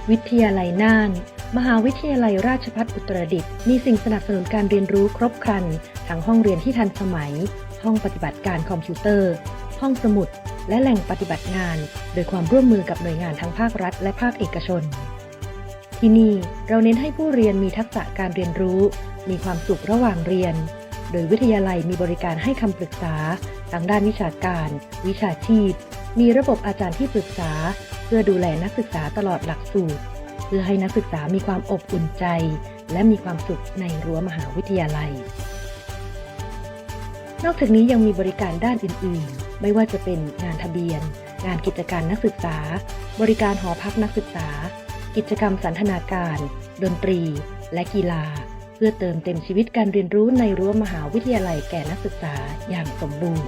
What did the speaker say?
ວິທະຍາໄລນ່ານ ມະຫາວິທະຍາໄລຣາຊພັດອຸດຕະຣະດິດ ມີສິ່ງສະໜັບສະໜູນການຮຽນຮູ້ຄົບຄັນ ທັງຫ້ອງຮຽນທີ່ທັນສະໄໝ, ຫ້ອງປະຕິບັດການຄອມພິວເຕີ, ຫ້ອງສະໝຸດ ແລະ ແຫຼ່ງປະຕິບັດງານ ໂດຍຄວາມຮ່ວມມືກັບໜ່ວຍງານທັງພາກລັດ ແລະ ພາກເອກະຊົນ. ທີ່ນີ້ ເຮົາເນັ້ນໃຫ້ຜູ້ຮຽນມີທັກສະການຮຽນຮູ້, ມີຄວາມສຸກລະຫວ່າງຮຽນ, ໂດຍວິທະຍາໄລມີບໍລິການໃຫ້ຄຳປຶກສາທາງດ້ານວິຊາການ, ວິຊາຊີບ, ມີລະບົບອາຈານທີ່ປຶກສາ ເພື່ອດູແລນັກສຶກສາຕະຫຼອດຫຼັກສູດ ເພື່ອໃຫ້ນັກສຶກສາມີຄວາມອົບອຸ່ນໃຈ ແລະ ມີຄວາມສຸກໃນຮົ້ວມະຫາວິທະຍາໄລ. ນອກຈາກນີ້ຍັງມີບໍລິການດ້ານອື່ນໆ ໄມ່ວ່າຈະເປັນງານທະບຽນ, ງານກິດຈະການນັກສຶກສາ, ບໍລິການຫໍພັກນັກສຶກສາ, ກິດຈະກຳສັນທະນາການ, ດົນຕີ ແລະ ກິລາ ເພື່ອເຕີມເຕັມຊີວິດການຮຽນຮູ້ໃນຮົ້ວມະຫາວິທະຍາໄລແກ່ນັກສຶກສາຢ່າງສົມບູນ.